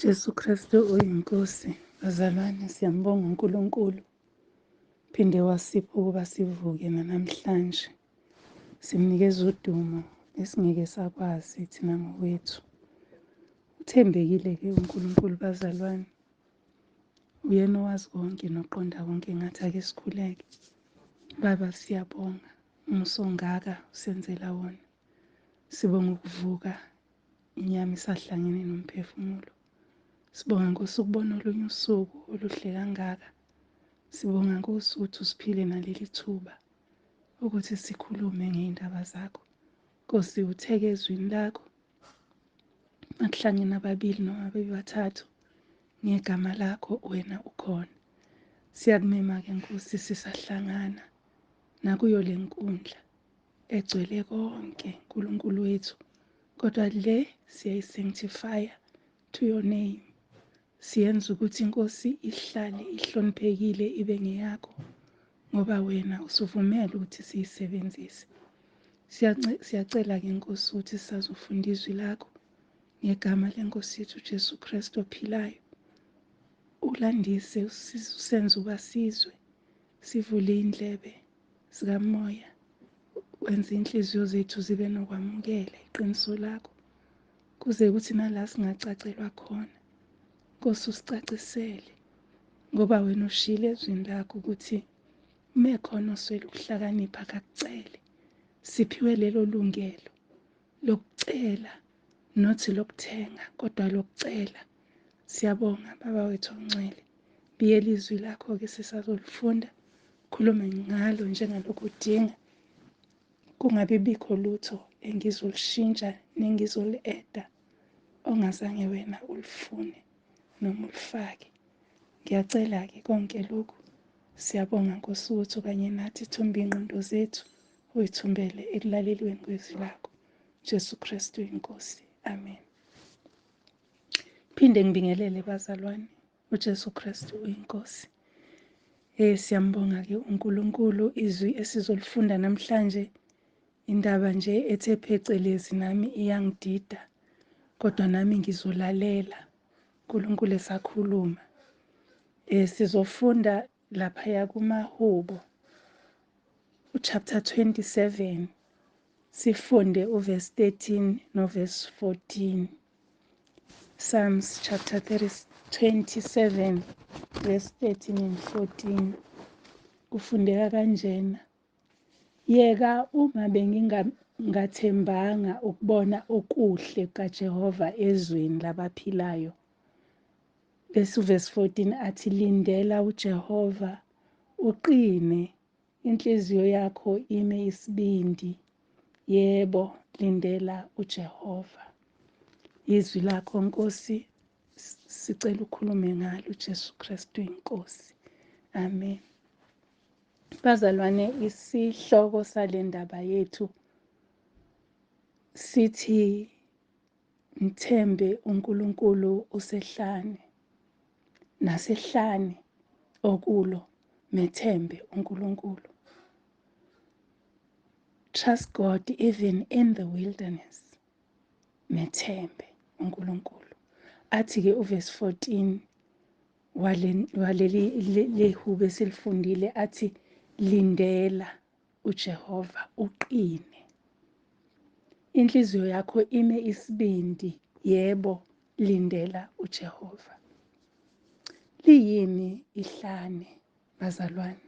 Jesu Kristu uyiNkosi. Bazalwane, siyambonga uNkulunkulu. Phinde wasipha ukuba sivuke namhlanje. Simnikeza udumo esingeke sakwazi thina ngokwethu. Uthembekile-ke uNkulunkulu bazalwane. Uyena owazi konke noqonda konke, ngathi ake sikhuleke. Baba, siyabonga umusa ongaka usenzela wona. Sibonga ukuvuka inyama isahlangene nomphefumulo. Sibonga Nkosi ukubona olunye usuku oluhle kangaka. Sibonga Nkosi ukuthi usiphile naleli thuba ukuthi sikhulume ngey'ndaba zakho. Nkosi, utheke ezwini lakho makuhlangene ababili noma bebathathu ngegama lakho, wena ukhona. Siyakumema-ke Nkosi, sisahlangana nakuyo le nkundla egcwele konke, Nkulunkulu wethu, kodwa le siyayi-sanctify-a to your name. Siyenza ukuthi inkosi ihlale ihloniphekile, ibe ngeyakho, ngoba wena usuvumela ukuthi siyisebenzise. Siyacela-ke Nkosi ukuthi sisazofunda izwi lakho ngegama lenkosi yethu Jesu Kristu ophilayo. Ulandise, usenze uba sizwe, sivule indlebe zikamoya, wenze inhliziyo zethu zibe nokwamukela iqiniso lakho, kuze kuthi nala singacacelwa khona, Nkosi, usicacisele, ngoba wena ushilo ezwini lakho ukuthi uma khona oswele ukuhlakanipha akakucele. Siphiwe lelo lungelo lokucela, nothi lokuthenga, kodwa lokucela. Siyabonga Baba wethu ongcwele. Biyela izwi lakho-ke sisazolifunda, khulume ngalo njengalokhu udinga, kungabi bikho lutho engizolishintsha nengizoli-eda ongazange wena ulifune noma ulifake. Ngiyacela-ke konke lokhu. Siyabonga Nkosi ukuthi kanye nathi, thumba iy'ngqondo zethu, uyithumbele ekulalelweni kwezwi lakho. Jesu Kristu inkosi. Amen. Phinde ngibingelele bazalwane, uJesu Kristu uyinkosi. Siyambonga-ke uNkulunkulu. Izwi esizolifunda namhlanje, indaba nje ethe phecelezi nami iyangidida, kodwa nami ngizolalela uNkulunkulu esakhuluma. Sizofunda laphaya kumaHubo uchapter 27, sifunde uverse 13 noverse 14. Psalms chapter 30, 27 verse 13 and 14 kufundeka kanjena: Yeka uma bengingathembanga ukubona okuhle kaJehova ezweni labaphilayo. Bese uverse 14 athi, lindela uJehova, uqine, inhliziyo yakho ime isibindi. Yebo, lindela uJehova. Izwi lakho Nkosi, sicela ukhulume ngalo, Jesu Kristu inkosi. Amen. Bazalwane, isihloko sale ndaba yethu sithi mthembe uNkulunkulu usehlane, nasehlane okulo methembe uNkulunkulu. Trust God even in the wilderness. Methembe uNkulunkulu. Athi-ke uverse 14 waleli lehubo esilifundile, athi lindela uJehova, uqine, inhliziyo yakho ime isibindi. Yebo, lindela uJehova. Liyini ihlane bazalwane?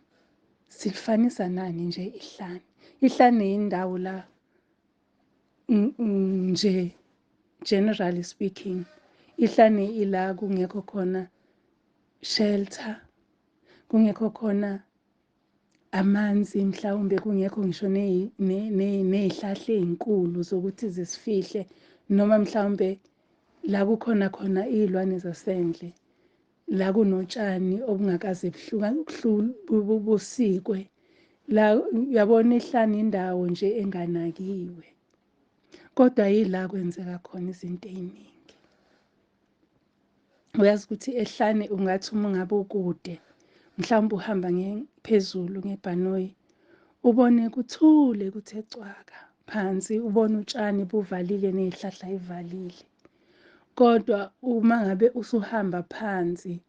Silifanisa nani nje ihlane? Ihlane indawo la nje, generally speaking, ihlane ila kungekho khona shelter, kungekho khona amanzi, mhlawumbe kungekho ngisho ney'hlahla ey'nkulu zokuthi zisifihle, noma mhlawumbe la kukhona khona iy'lwane zasendle, la kunotshani obungakaze busikwe. La uyabona ihlane indawo nje enganakiwe, kodwa yila kwenzeka khona izinto ey'ningi. Uyazi ukuthi ehlane ungathi uma ungabe ukude, mhlawumbe uhamba phezulu ngebhanoyi, ubone kuthule kuthe cwaka phansi, ubone utshani buvalile ney'hlahla y'valile. Kodwa uma ngabe usuhamba phansi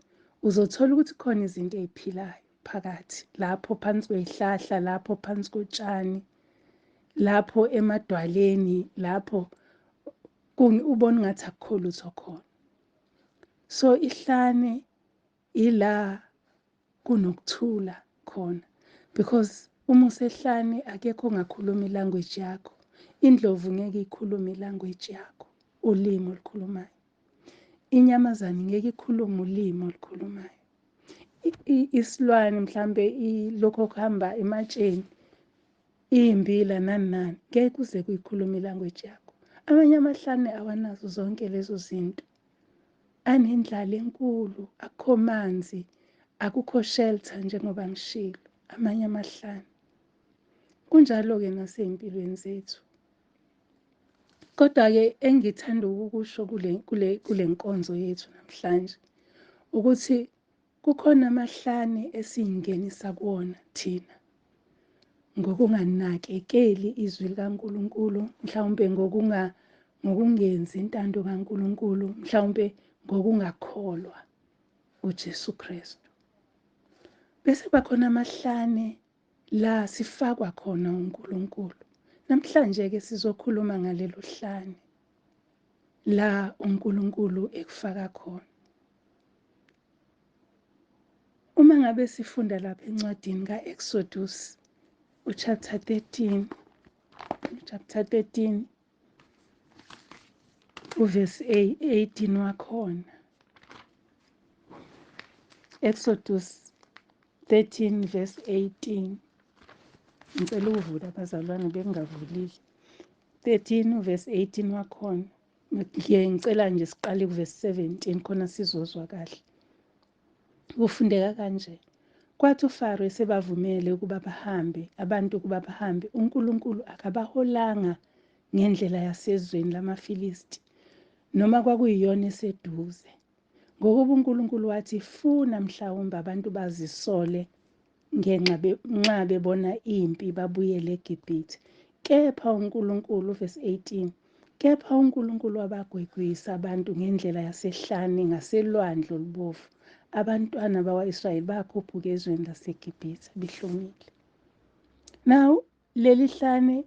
uzothola ukuthi khona izinto ey'philayo phakathi lapho phansi kwey'hlahla, lapho phansi kotshani, lapho emadwaleni, lapho ubona ngathi akukho lutho khona. So ihlane ila kunokuthula khona, because uma usehlane akekho ongakhuluma ilanguage yakho. Indlovu ngeke ikhulume ilanguage yakho, ulimi olukhulumayo. Inyamazane ngeke ikhulume ulimi olukhulumayo. Isilwane mhlambe lokho okuhamba ematsheni, iy'mbila nani nani, ngeke kuze kuyikhulume ilanguage yakho. Amanye amahlane awanazo zonke lezo zinto. Anendlala enkulu, akukho manzi, akukho shelter njengoba ngishilo, amanye amahlane. Kunjalo-ke nasey'mpilweni zethu. Kodwa-ke engithanda ukukusho kule nkonzo yethu namhlanje ukuthi kukhona amahlane esiyingenisa kuwona thina ngokunganakekeli izwi likaNkulunkulu, mhlawumbe ngokungenzi intando kaNkulunkulu, mhlawumbe ngokungakholwa uJesu Kristu. Bese bakhona amahlane la sifakwa khona uNkulunkulu. Namhlanje ke sizokhuluma ngalelo hlane la uNkulunkulu ekufaka khona. Uma ngabe sifunda lapha encwadini kaExodus uchapter 13, chapter 13 uverse 18 wakhona. Exodus 13 verse 18. Ngicela ukuvula abazalwane bengavulile. 13 verse 18 wakhona. Ngicela nje siqale kuverse 17 khona sizozwa kahle. Kufundeka kanje. Kwathi uFaro esebavumele ukuba bahambe, abantu ukuba bahambe, uNkulunkulu akabaholanga ngendlela yasezweni lamaFilisti, noma kwakuyiyona eseduze. Ngokuba uNkulunkulu wathi, funa mhlawumbe abantu bazisole ngenxa nxa bebona impi babuyele eGibhithe. Kepha uNkulunkulu, verse 18, kepha uNkulunkulu wabagwegwisa abantu ngendlela yasehlane ngaselwandle olubovu. Abantwana bakwa-Israyeli bakhuphuka ezweni laseGibhithe behlomile. Now leli hlane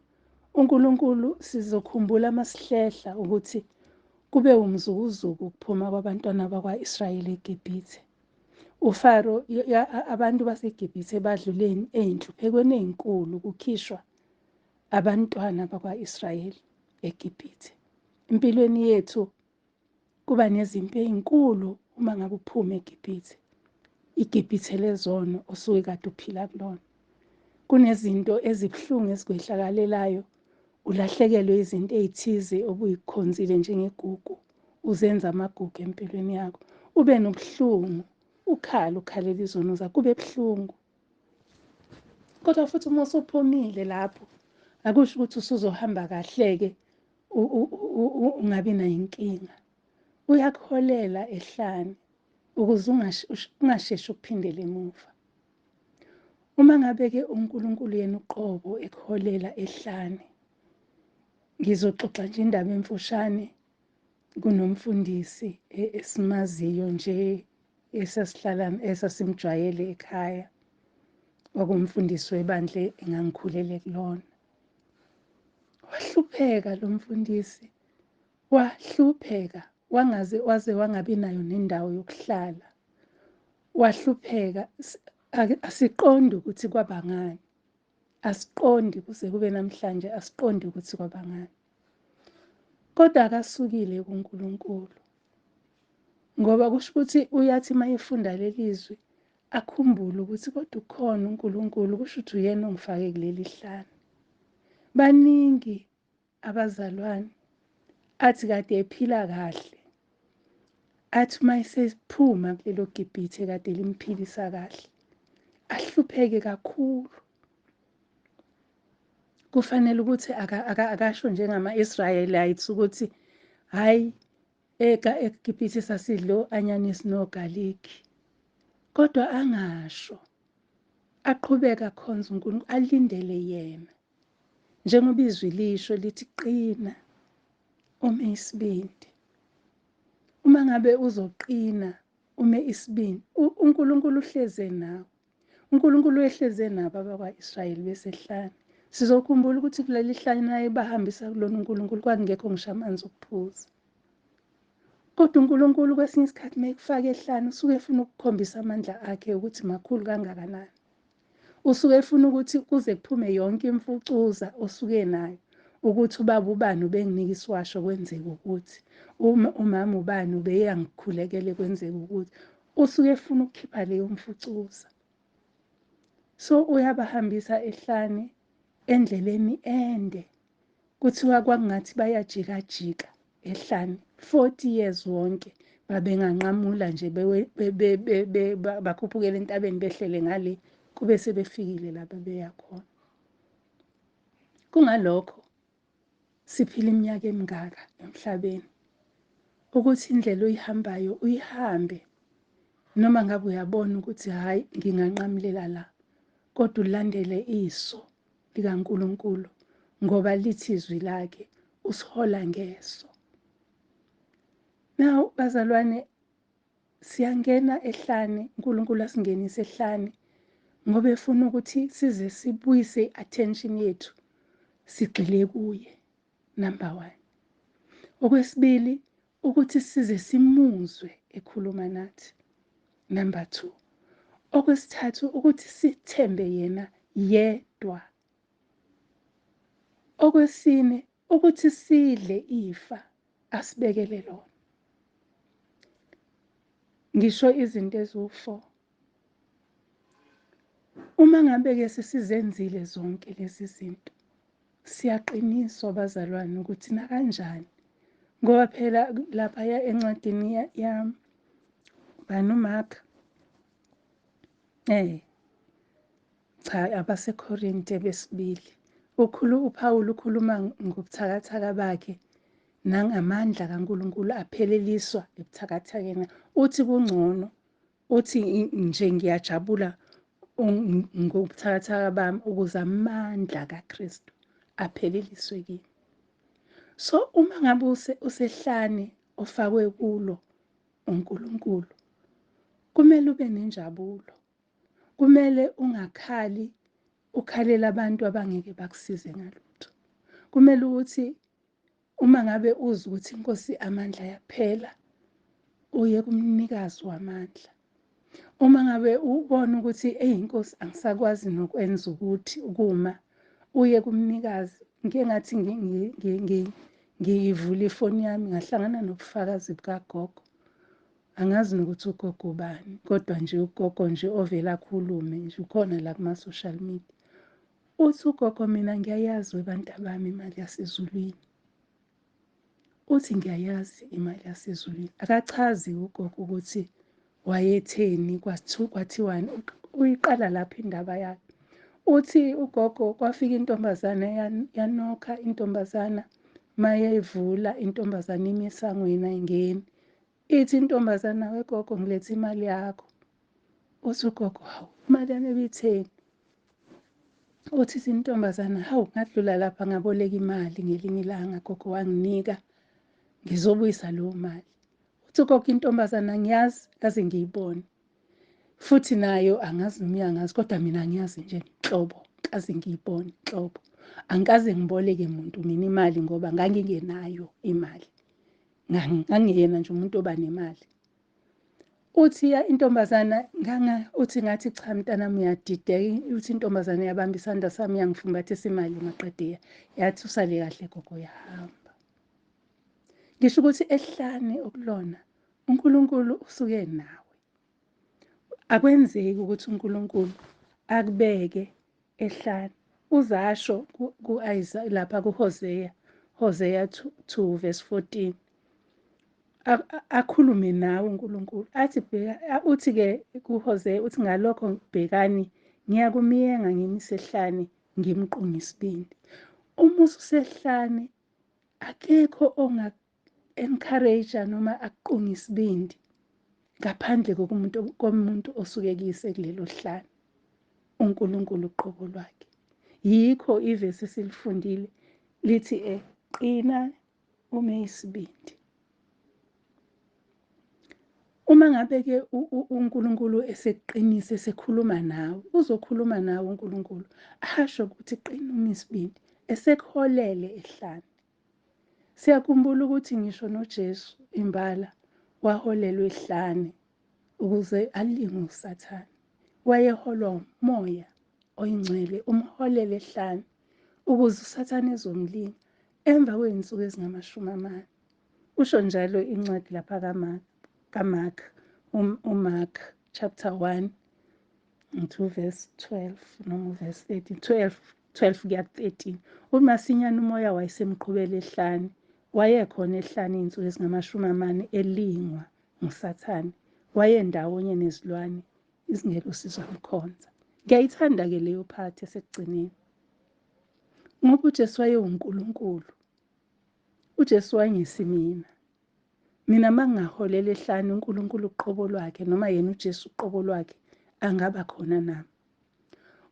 uNkulunkulu sizokhumbula masihlehla ukuthi kube umzukuzuku ukuphuma kwabantwana bakwa-Israyeli eGibhithe. uFaro, abantu baseGibhithe badlule ey'nhluphekweni ey'nkulu kukhishwa abantwana bakwa-Israyeli eGibhithe. Empilweni yethu kuba nezimpi ey'nkulu uma ngabe uphuma eGibhithe. iGibhithe lezono osuke kade uphila kulona. Kunezinto ezibuhlungu ezikwehlakalelayo, ulahlekelwe izinto ey'thize obuyikhonzile njengegugu, uzenza amagugu empilweni yakho. Ube nobuhlungu, ukhale ukhalela izono zakho, kube buhlungu. Kodwa futhi uma usuphumile lapho, akusho ukuthi usuzohamba kahle-ke ungabi nayo inkinga. Uyakuholela ehlane ukuze ungasheshi ukuphindela emuva. Uma ngabe-ke uNkulunkulu yena uqobo ekuholela ehlane, ngizoxoxa nje indaba emfushane. Kunomfundisi esimaziyo nje esasihlala esasimjwayele ekhaya, kwakuwumfundisi webandla engangikhulele kulona. Wahlupheka lo mfundisi, wahlupheka wangaze waze wangabi nayo nendawo yokuhlala. Wahlupheka, asiqondi ukuthi kwabangani, asiqondi kuze kube namhlanje, asiqondi ukuthi kwabangani. Kodwa akasukile kuNkulunkulu, ngoba kusho ukuthi uyathi uma efunda leli zwi akhumbule ukuthi kodwa ukhona uNkulunkulu, kusho ukuthi uyena ongifake kuleli hlane. Baningi abazalwane athi kade ephila kahle, athi uma esephuma kulelo Gibhithe kade limphilisa kahle, ahlupheke kakhulu. Kufanele ukuthi akasho njengama-Israyelites ukuthi hhayi eGibhithe sasidla o-anyanisi nogalikhi, kodwa angasho, aqhubeke akhonze uNkulunkulu, alindele yena. Njengoba izwi lisho lithi qina ume isibindi. Uma ngabe uzoqina ume isibindi, uNkulunkulu uhleze nawe. uNkulunkulu wehleze nabo abakwa-Israyeli besehlane. Sizokhumbula ukuthi kuleli hlane naye bahambisa kulona uNkulunkulu kwakungekho ngisho amanzi okuphuza. Kodwa uNkulunkulu kwesinye isikhathi mekufaka ehlane usuke efuna ukukhombisa amandla akhe ukuthi makhulu kangakanani. Usuke efuna ukuthi kuze kuphume yonke imfucuza osuke nayo, ukuthi ubaba ubani ubenginika isiwasho kwenzeka ukuthi, umama ubani ubeyangikhulekele kwenzeka ukuthi, usuke efuna ukukhipha leyo mfucuza. So uyabahambisa ehlane endleleni ende, kuthiwa kwakungathi bayajikajika ehlane 40 years wonke, babenganqamula nje bakhuphukele entabeni behlele ngale, kube sebefikile lapha beya khona. Kungalokho siphila iminyaka emingaka emhlabeni, ukuthi indlela oyihambayo uyihambe, noma ngabe uyabona ukuthi hhayi nginganqamulela la, kodwa ulandele iso likaNkulunkulu, ngoba lithi izwi lakhe usihola ngeso. Now bazalwane, siyangena ehlane, uNkulunkulu asingenise ehlane ngoba efuna ukuthi size sibuyise i-attention yethu sigxile kuye, number 1. Okwesibili, ukuthi size simuzwe ekhuluma nathi, number 2. Okwesithathu, ukuthi sithembe yena yedwa. Okwesine, ukuthi sidle ifa asibekele lona. Ngisho izinto eziwu-4. Uma ngabe ke sesizenzile zonke lezi zinto, siyaqiniswa bazalwane ukuthi nakanjani, ngoba phela lapha encwadini ya bani uMark, cha, abaseKorinte besibili, uPaul ukhuluma ngobuthakathaka bakhe nangamandla kaNkulunkulu apheleliswa ebuthakathakeni. Uthi kungcono, uthi nje ngiyajabula ngobuthakathaka bami ukuze amandla kaKristu apheleliswe kimi. So uma ngabe usehlane ofakwe kulo uNkulunkulu, kumele ube nenjabulo, kumele ungakhali ukhalela abantu abangeke bakusize ngalutho. Kumele ukuthi uma ngabe uzwa ukuthi inkosi amandla yaphela, uye kumnikazi wamandla. Uma ngabe ubona ukuthi eyi inkosi angisakwazi nokwenza ukuthi ukuma, uye kumnikazi. Ngike ngathi ngiyivula ifoni yami ngahlangana nobufakazi bukagogo. Angazi nokuthi ugogo ubani, kodwa nje ugogo nje ovela akhulume nje ukhona la kuma-social media. Uthi ugogo, mina ngiyayazi webantabami imali yasezulwini. Uthi ngiyayazi imali yasezulwini. Akachazi ugogo ukuthi wayetheni, kwathiwani, uyiqala lapho indaba yakhe. Uthi ugogo kwafika intombazana yanokha, intombazana mayevula intombazana imi esangweni ayingeni. Ithi intombazana, wegogo ngilethe imali yakho. Uthi ugogo, hawu imali yami ebitheni? Uthi intombazana, hawu ngadlula lapha ngaboleka imali ngelinye ilanga, gogo wanginika, ngizobuyisa leyo mali. Uthi ugogo, intombazana ngiyazi kaze ngiyibone, futhi nayo angazi noma iyangazi, kodwa mina ngiyazi nje nhlobo, kaze ngiyibone nhlobo. Angikaze ngiboleke muntu mina imali ngoba ngangingenayo imali, ngangiyena nje umuntu oba nemali. Uthi ya intombazana nganga, uthi ngathi cha mntanami uyadideka. Uthi intombazana yabamba isandla sami yangifumbathisa imali maqede yathi usale kahle gogo, yahamba. Ngisho ukuthi ehlane okulona uNkulunkulu usuke nawe. Akwenzeki ukuthi uNkulunkulu akubeke ehlane. Uzasho ku-Isaiah lapha kuHosea, Hosea 2 verse 14. Akhulume nawe uNkulunkulu athi bheka, uthi ke kuHosea uthi ngalokho bhekani ngiyakumiyenga ngimisehlane ngimqunge isibindi. Uma ususehlane akekho onga encourage noma akuqunge isibindi ngaphandle komuntu osuke kuyise kulelo hlane, uNkulunkulu uqobo lwakhe. Yikho ivesi esilifundile lithi qina ume isibindi. Uma ngabe-ke uNkulunkulu esekuqinisa, esekhuluma nawe, uzokhuluma nawe uNkulunkulu, asho ukuthi qina ume isibindi, esekuholele ehlane. Siyakhumbula ukuthi ngisho noJesu imbala waholelwa ehlane ukuze alingwe uSathane. Wayeholwa uMoya oyiNgcwele, umholele ehlane ukuze uSathane ezomlinga emva kwey'nsuku ezingama-40. Usho njalo incwadi lapha kaMark, uMark chapter 1 to verse 12 noma verse 13, 12 kuya ku-13. Umasinyane uMoya wayesemqhubela ehlane, wayekhona ehlane iy'nsuku ezingama-40 elingwa nguSathane, wayendawonye nezilwane, izingelosi zamkhonza. Ngiyayithanda-ke leyo part esekugcineni, ngoba uJesu wayewuNkulunkulu. UJesu wayengesimina. Mina uma ngingaholela ehlane uNkulunkulu uqobo lwakhe noma yena uJesu uqobo lwakhe angaba khona nami.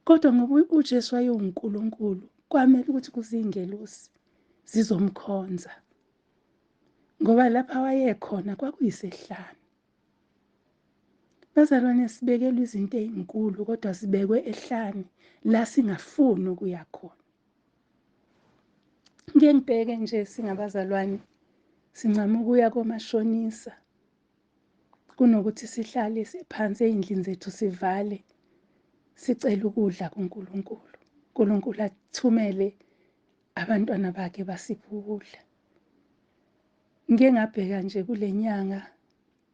Kodwa ngoba uJesu wayewuNkulunkulu, kwamele ukuthi kuze iy'ngelosi zizomkhonza, ngoba lapha wayekhona kwakuyisehlane. Bazalwane, sibekelwe izinto ey'nkulu kodwa sibekwe ehlane la singafuni ukuya khona. Ngike ngibheke nje singabazalwane, sincama ukuya komashonisa kunokuthi sihlale phansi ey'ndlini zethu sivale, sicele ukudla kuNkulunkulu. uNkulunkulu athumele abantwana bakhe basiphe ukudla. Ngike ngabheka nje kule nyanga,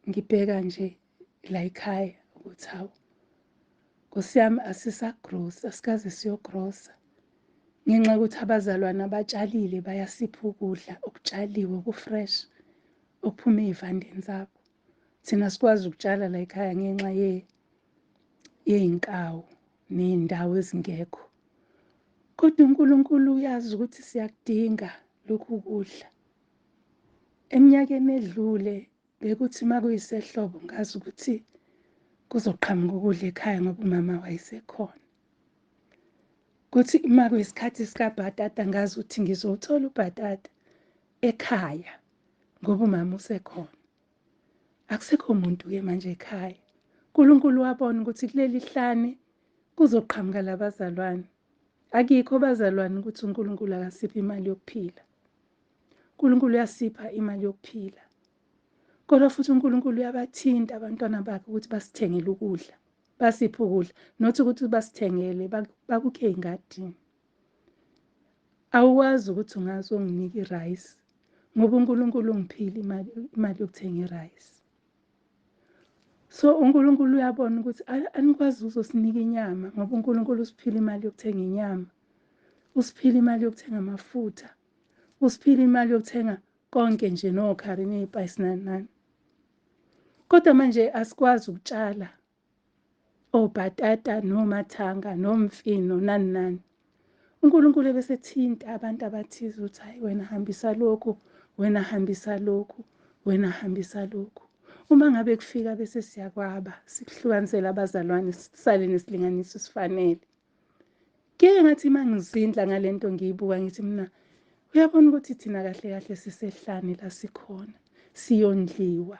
ngibheka nje la ekhaya ukuthi hawu Nkosi yami, asisagrosa, asikaze siyogrosa ngenxa yokuthi abazalwane abatshalile bayasipha ukudla okutshaliwe oku-fresh okuphuma ey'vandeni zabo. Thina sikwazi ukutshala la ekhaya ngenxa yey'nkawu ney'ndawo ezingekho. Kodwa uNkulunkulu uyazi ukuthi siyakudinga lokhu kudla. Eminyakeni edlule bekuthi uma kuyisehlobo ngazi ukuthi kuzoqhamuka ukudla ekhaya ngoba umama wayesekhona. Kuthi uma kuyisikhathi sikabhatata ngazi ukuthi ngizowuthola ubhatata ekhaya ngoba umama usekhona. Akusekho muntu-ke manje ekhaya. uNkulunkulu wabona ukuthi kuleli hlane kuzoqhamuka labazalwane. Akikho bazalwane ukuthi uNkulunkulu akasiphi imali yokuphila. uNkulunkulu uyasipha imali yokuphila. Kodwa futhi uNkulunkulu uyabathinta abantwana bakhe ukuthi basithengele ukudla, basiphe ukudla, not ukuthi basithengele, bakukhe ey'ngadini. Awukwazi ukuthi ungaze unginike i-rice ngoba uNkulunkulu ungiphile imali yokuthenga i-rice. So uNkulunkulu uyabona ukuthi anikwazi uzosinika inyama ngoba uNkulunkulu usiphile imali yokuthenga inyama, usiphile imali yokuthenga amafutha, usiphile imali yokuthenga konke nje nokhari ney'payisi nani nani. Kodwa manje asikwazi ukutshala obhatata nomathanga nomfino nani nani. uNkulunkulu ebesethinta abantu abathize ukuthi hayi wena hambisa lokhu, wena hambisa lokhu, wena hambisa lokhu. Uma ngabe kufika bese siyakwaba, sikuhlukanisele abazalwane, sisale nesilinganiso esifanele. Kuye ngathi uma ngizindla ngale nto ngiyibuka ngithi mina uyabona ukuthi thina kahle kahle sisehlane la sikhona, siyondliwa.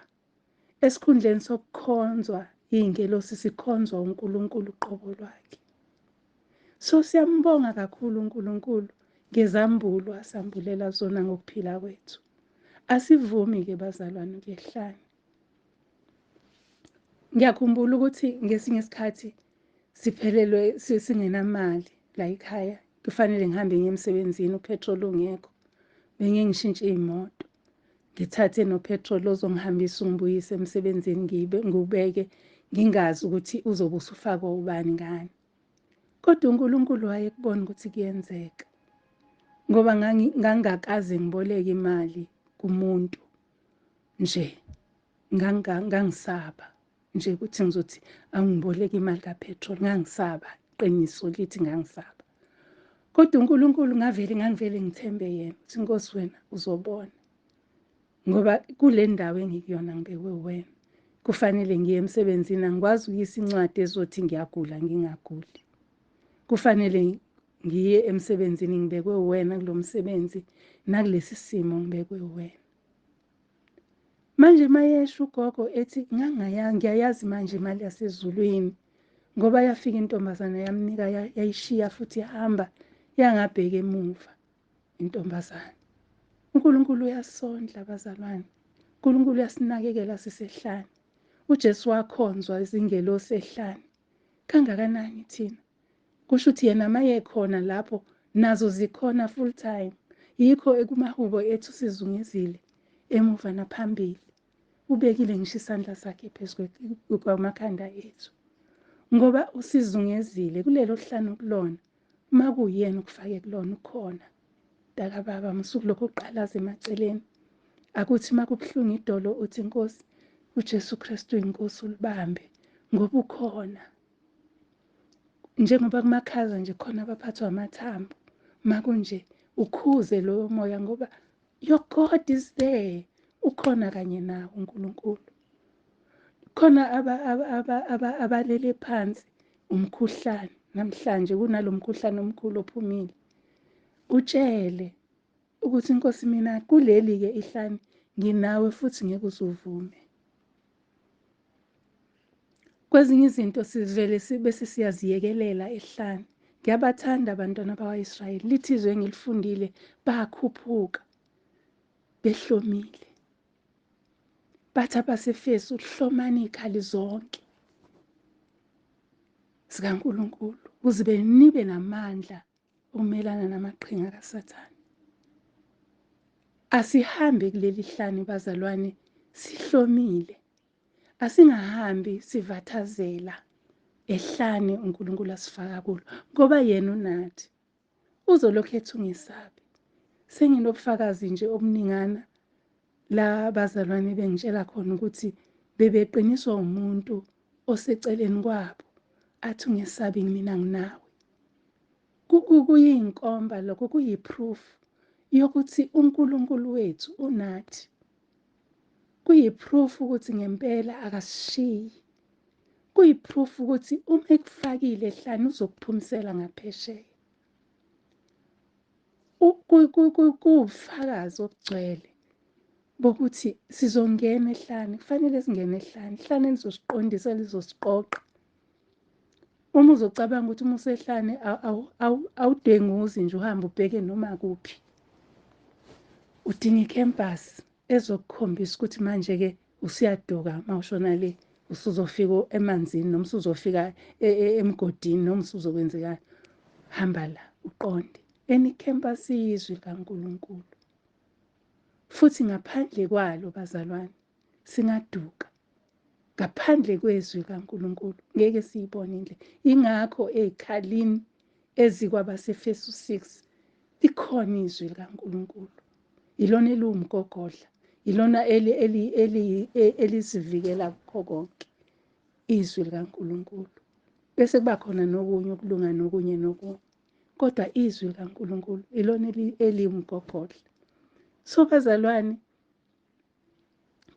Esikhundleni sokukhonzwa iy'ngelosi sikhonzwa uNkulunkulu uqobo lwakhe. So siyambonga kakhulu uNkulunkulu ngezambulo asambulela zona ngokuphila kwethu. Asivumi-ke bazalwane ukuyehlane. Ngiyakhumbula ukuthi ngesinye isikhathi siphelelwe singenamali la ekhaya, kufanele ngihambe ngiye emsebenzini upetrol ungekho. Bengike ngishintshe iy'moto, ngithathe nopetrol ozongihambisa ungibuyise emsebenzini ngiwubeke ngingazi ukuthi uzobe usufakwa ubani ngani. Kodwa uNkulunkulu wayekubona ukuthi kuyenzeka ngoba ngangingakaze ngiboleke imali kumuntu nje, ngangisaba nje ukuthi ngizothi angiboleke imali kapetrol, ngangisaba, iqiniso lithi ngangisaba. Kodwa uNkulunkulu ngangivele ngithembe yena ukuthi Nkosi wena uzobona, ngoba kule ndawo engikuyona ngibekwe wena, kufanele ngiye emsebenzini, angikwazi ukuyisa incwadi ezothi ngiyagula ngingaguli. Kufanele ngiye emsebenzini, ngibekwe wena kulo msebenzi, nakulesi simo ngibekwe wena. Manje mayesho ugogo ethi ngiyayazi manje imali yasezulwini, ngoba yafika intombazana yamnika yayishiya futhi yahamba yangabheka emuva intombazana. uNkulunkulu uyasondla bazalwane, uNkulunkulu uyasinakekela sisehlane. uJesu wakhonzwa izingelosi ehlane, kangakanani thina? Kusho ukuthi yena maye khona lapho nazo zikhona full time. Yikho ekumahubo ethu sizungezile emuva naphambili, ubekile ngisho isandla sakhe phezu kwamakhanda ethu, ngoba usizungezile kulelo hlane kulona. Uma kuyena ukufake kulona ukhona. Mntakababa, musuku lokhu uqalaza emaceleni, akuthi uma kubuhlungu idolo uthi Nkosi uJesu Kristu inkosi, ulibambe ngoba ukhona. Njengoba kumakhaza nje khona abaphathwa amathambo, makunje ukhuze loyo moya ngoba your God is there, ukhona kanye nawe uNkulunkulu. Khona abalele phansi umkhuhlane namhlanje, kunalomkhuhlane omkhulu ophumile, utshele ukuthi Nkosi mina kuleli ke ihlane nginawe futhi ngeke uzuvume. Kwezinye izinto sivele bese siyaziyekelela ehlane. Ngiyabathanda abantwana bakwa-Israyeli, lithi izwe engilifundile bakhuphuka behlomile, bathi abaseFesu hlomani izikhali zonke zikaNkulunkulu ukuze nibe namandla ukumelana namaqhinga kaSathane. Asihambe kuleli hlane bazalwane sihlomile, asingahambi sivathazela ehlane uNkulunkulu asifaka kulo, ngoba yena unathi, uzolokhu ethi ungesabi. Senginobufakazi nje obuningana la bazalwane bengitshela khona ukuthi bebeqiniswa umuntu oseceleni kwabo athi ungesabi mina nginawe. Kuyinkomba lokho, kuyiproof yokuthi uNkulunkulu wethu unathi. Kuyiproof ukuthi ngempela akasishiyi. Kuyiproof ukuthi uma ekufakile ehlane uzokuphumisela ngaphesheya. Kuwubufakazi obugcwele bokuthi sizongena ehlane, kufanele singene ehlane, ihlane lizosiqondisa, lizosiqoqa. Uma uzocabanga ukuthi uma usehlane awudenguzi nje uhambe ubheke noma kuphi, udinga icampus ezokukhombisa ukuthi manje-ke usuyaduka uma ushona le, usuzofika emanzini noma usuzofika emgodini noma usuzokwenzekani. Hamba la uqonde. Enicampus iyizwi likaNkulunkulu, futhi ngaphandle kwalo bazalwane singaduka. Ngaphandle kwezwi likaNkulunkulu ngeke siyibone indlela. Ingakho ey'khalini ezikwabaseFesu 6 likhona izwi likaNkulunkulu, ilona eliwumgogodla, ilona elisivikela kukho konke, izwi likaNkulunkulu. Bese kuba khona nokunye ukulunga nokunye nokunye, kodwa izwi likaNkulunkulu ilona eliwumgogodla. So bazalwane,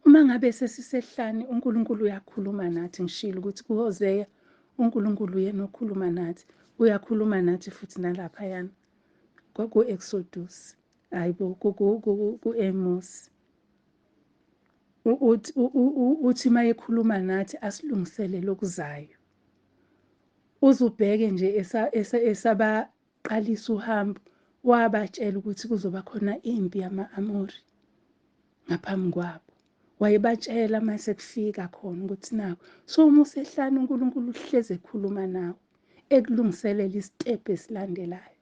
uma ngabe sesisehlane uNkulunkulu uyakhuluma nathi. Ngishilo ukuthi kuHosea uNkulunkulu uyena okhuluma nathi, uyakhuluma nathi futhi nalaphayana ku-Exodus, hayibo ku-Amos. Uthi uma ekhuluma nathi asilungisele lokuzayo. Uzubheke nje esabaqalisa uhambo, wabatshela ukuthi kuzoba khona impi yama-Amori ngaphambi kwabo. Wayebatshela mase kufika khona ukuthi nakho. So uma usehlane uNkulunkulu uhlezi ekhuluma nawe, ekulungiselela isitebhu esilandelayo.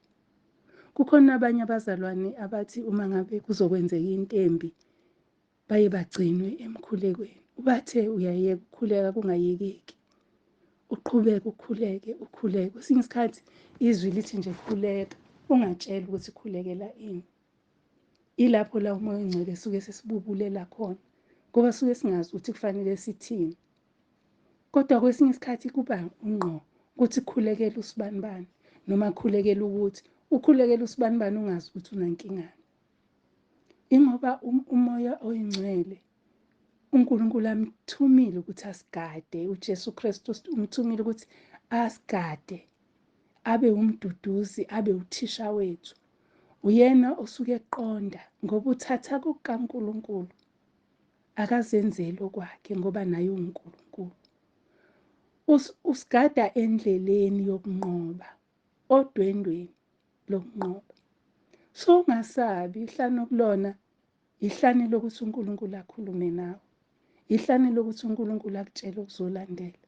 Kukhona abanye abazalwane abathi uma ngabe kuzokwenzeka into embi baye bagcinwe emkhulekweni. Ubathe uyayeka ukukhuleka kungayekeki, uqhubeke ukhuleke ukhuleke. Kwesinye isikhathi izwi lithi nje khuleka, ungatsheli ukuthi khulekela ini. Ilapho la uMoya oNgcwele suke sesibubulela khona, ngoba suke singazi ukuthi kufanele sithini. Kodwa kwesinye isikhathi kuba ungqo ukuthi khulekela usibanibani noma khulekela ukuthi ukhulekela usibanibani ungazi ukuthi unankingani. Ingoba uMoya oyiNgcwele uNkulunkulu amthumile ukuthi asigade, uJesu Kristu umthumile ukuthi asigade, abe umduduzi, abe uthisha wethu. Uyena osuke eqonda ngoba uthatha kukaNkulunkulu Akazenzeli okwakhe ngoba naye uNkulunkulu. Usigada endleleni yokunqoba, odwendweni lokunqoba. So ungasabi, ihlane okulona ihlane lokuthi uNkulunkulu akhulume nawe. Ihlane lokuthi uNkulunkulu akutshele okuzolandela.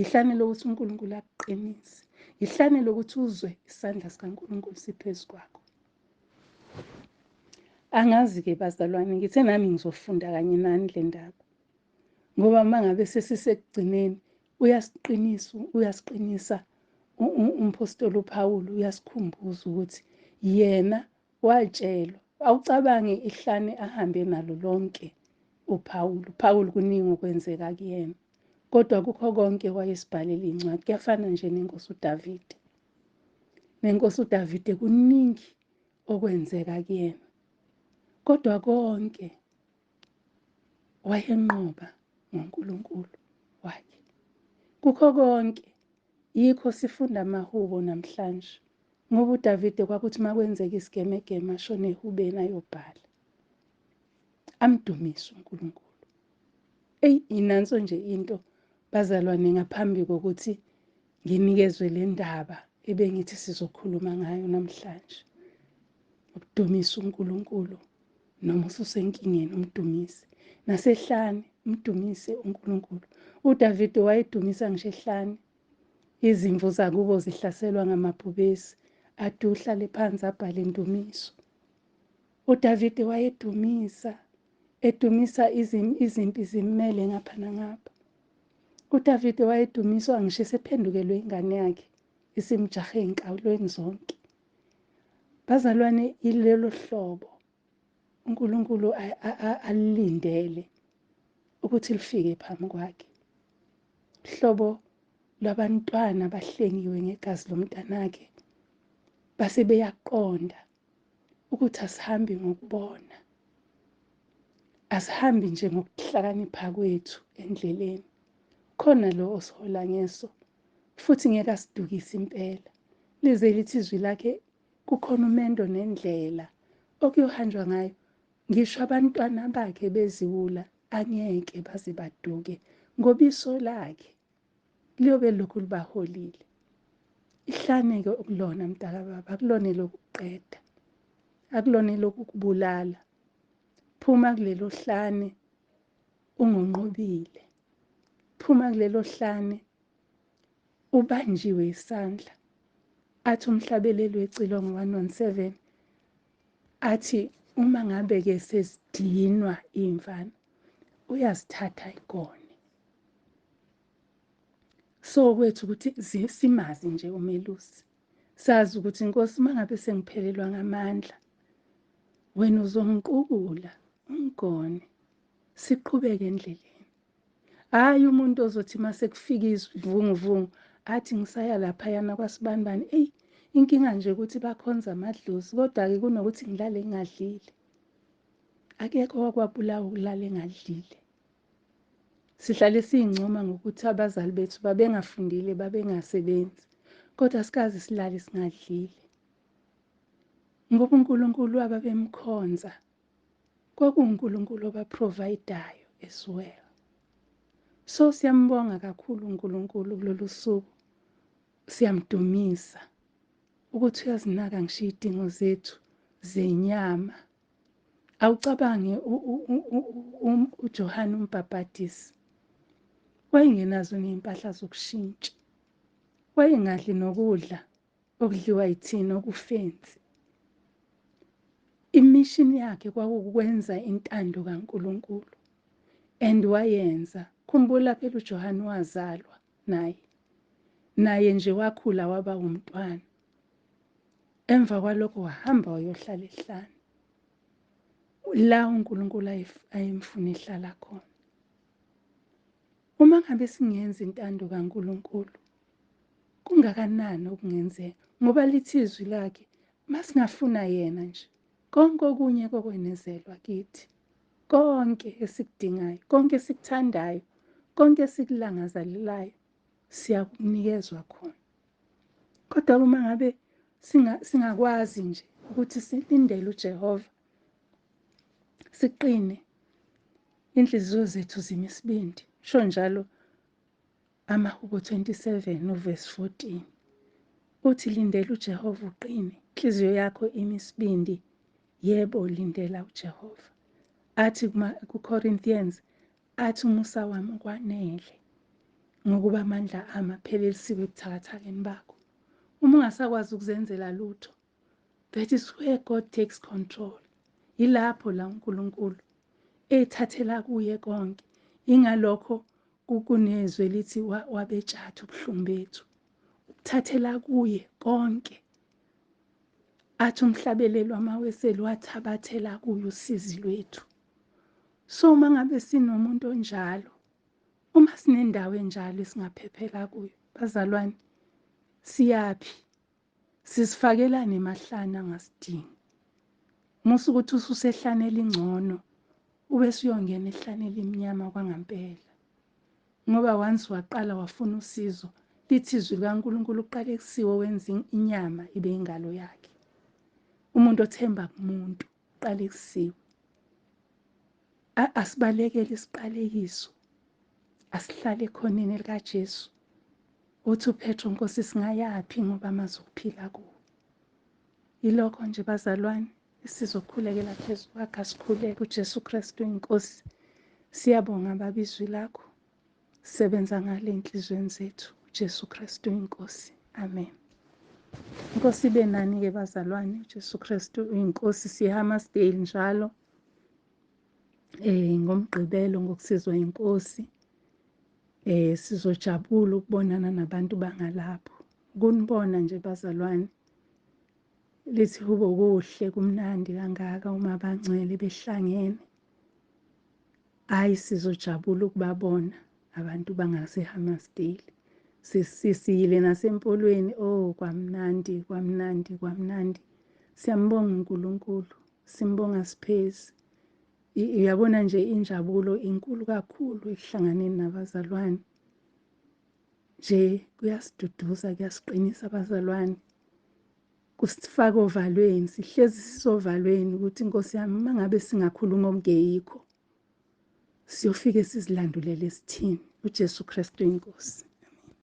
Ihlane lokuthi uNkulunkulu akuqinise. Ihlane lokuthi uzwe isandla sikaNkulunkulu siphezu kwakho. Angazi-ke bazalwane, ngithe nami ngizofunda kanye nani le ndaba. Ngoba uma ngabe sesisekugcineni uyasiqinisa, uyasiqinisa umphostoli uPawulu, uyasikhumbuza ukuthi yena watshelwa. Awucabange ihlane ahambe nalo lonke uPawulu. uPawulu kuningi okwenzeka kuyena. Kodwa kukho konke wayesibhalela incwadi. Kuyafana nje nenkosi uDavide. Nenkosi uDavide kuningi okwenzeka kuyena. Kodwa konke wayenqoba ngoNkulunkulu wakhe. Kukho konke yikho sifunda amahubo namhlanje. Ngoba uDavide kwakuthi makwenzeka isigemegeme ashone ehubeni ayobhala. Amdumise uNkulunkulu. Eyi, inanso nje into bazalwane, ngaphambi kokuthi nginikezwe le ndaba ebengithi sizokhuluma ngayo namhlanje. Ukudumisa uNkulunkulu noma ususenkingeni umdumise. Nasehlane umdumise uNkulunkulu. uDavide wayedumisa ngisho ehlane. Izimvu zakubo zihlaselwa ngamabhubesi, ade uhlale phansi abhale indumiso. uDavide wayedumisa, edumisa izimpi zimmele ngapha nangapha. uDavide wayedumiswa ngisho esephendukelwe ingane yakhe, isimjahe ey'nkalweni zonke. Bazalwane, ilelo hlobo uNkulunkulu alilindele ukuthi lifike phambi kwakhe. Hlobo lwabantwana abahlengiwe ngegazi lomntanakhe, base beyaqonda ukuthi asihambi ngokubona, asihambi nje ngokuhlakanipha kwethu endleleni. Khona lo osihola ngeso, futhi ngeke asidukise impela. Lize lithi izwi lakhe kukhona umendo nendlela okuyohanjwa ngayo. Ngisho abantwana bakhe beziwula angeke baze baduke, ngoba iso lakhe liyobe lokhu libaholile. Ihlane-ke okulona mntakababa, akulona elokuqeda, akulona elokukubulala. Phuma kulelo hlane ungonqobile. Phuma kulelo hlane ubanjiwe isandla. Athi umhlabeleli wecilongo 117 athi uma ngabe-ke sezidinwa iy'mfana uyazithatha igone. So kwethu ukuthi simazi nje umelusi, sazi ukuthi Nkosi uma ngabe sengiphelelwa ngamandla wena uzongiqukula ungigone, siqhubeke endleleni. Hhayi umuntu ozothi mase kufika izivunguvungu athi ngisaya laphayana kwasibanibani, eyi inkinga nje ukuthi bakhonza amadlozi, kodwa-ke kunokuthi ngilale ngingadlile. Akekho owakwabulawa ukulala engadlile. Sihlale siyincoma ngokuthi abazali bethu babengafundile, babengasebenzi, kodwa sikaze silale singadlile. Ngoba uNkulunkulu ababemkhonza kwakuwuNkulunkulu obaprovidayo as well. So siyambonga kakhulu uNkulunkulu kulolu suku, siyamdumisa ukuthi uyazinaka ngisho iy'dingo zethu zenyama. Awucabange uJohane uMbhabhadisi wayengenazo ney'mpahla zokushintsha, wayengadli nokudla okudliwa yithina okufensi. Imishini yakhe kwakukwenza intando kaNkulunkulu, and wayenza. Khumbula phela uJohane wazalwa naye, naye nje wakhula waba umntwana. Emva kwalokho wahamba wayohlala ehlane la uNkulunkulu ayemfuna ehlala khona. Uma ngabe singenza intando kaNkulunkulu, kungakanani okungenzeka? Ngoba lithi izwi lakhe, masingafuna yena nje, konke okunye kokwenezelwa kithi, konke esikudingayo, konke esikuthandayo, konke esikulangazelelayo siyakunikezwa khona. Kodwa uma ngabe singakwazi nje ukuthi silindele uJehova, siqine, Inhliziyo zethu zima isibindi. Sho njalo amaHubo 27 uvesi 14. Uthi lindela uJehova uqine, inhliziyo yakho imi isibindi. Yebo, lindela uJehova. Athi kuCorinthians, athi umusa wami ukwanele, ngokuba amandla ami aphelelisiwe ebuthakathakeni bakho. Uma ungasakwazi ukuzenzela lutho, that is where God takes control. Yilapho la uNkulunkulu ethathela kuye konke. Ingalokho kunezwe lithi wabetshatha ubuhlungu bethu, ukuthathela kuye konke. Athi umhlabeleli wamaweseli wathabathela kuye usizi lwethu. So uma ngabe sinomuntu onjalo, uma sinendawo enjalo esingaphephela kuyo, bazalwane, siyaphi? Sisifakelane emahlane angasidingi. Musa ukuthi ususehlane elingcono ube suyongena ehlane elimnyama kwangampela. Ngoba once waqala wafuna usizo, lithi izwi likaNkulunkulu uqalekisiwe wenza inyama ibe ingalo yakhe. Umuntu othemba kumuntu uqalekisiwe. Asibalekele isiqalekiso. Asihlale ekhoneni likaJesu. Uthi uPetro, Nkosi, singayaphi ngoba amazwi okuphila kuwe. Yilokho nje bazalwane esizokhulekela phezu kwakhe. Asikhuleke. UJesu Kristu inkosi. Siyabonga Baba izwi lakho. Sebenza ngale enhliziyweni zethu. uJesu Kristu inkosi. Amen. Inkosi ibe nani ke bazalwane. uJesu Kristu inkosi. SiHammarsdale njalo ngomgqibelo ngokusizwa inkosi. Sizojabula ukubonana nabantu bangalapho. Kunibona nje bazalwane, lithi hubo kuhle kumnandi kangaka uma abangcwele behlangene. Hayi, sizojabula ukubabona abantu bangaseHammarsdale. Sisiyile nasempolweni, oh kwamnandi kwamnandi kwamnandi. Siyambonga uNkulunkulu, simbonga siphezi. Uyabona nje injabulo inkulu kakhulu ekuhlanganeni nabazalwane. Nje kuyasiduduza, kuyasiqinisa abazalwane. Kusifaka ovalweni, sihlezi sisovalweni ukuthi Nkosi yami uma ngabe singakhuluma okungeyikho, siyofike sizilandulele sithini. uJesu Kristu inkosi.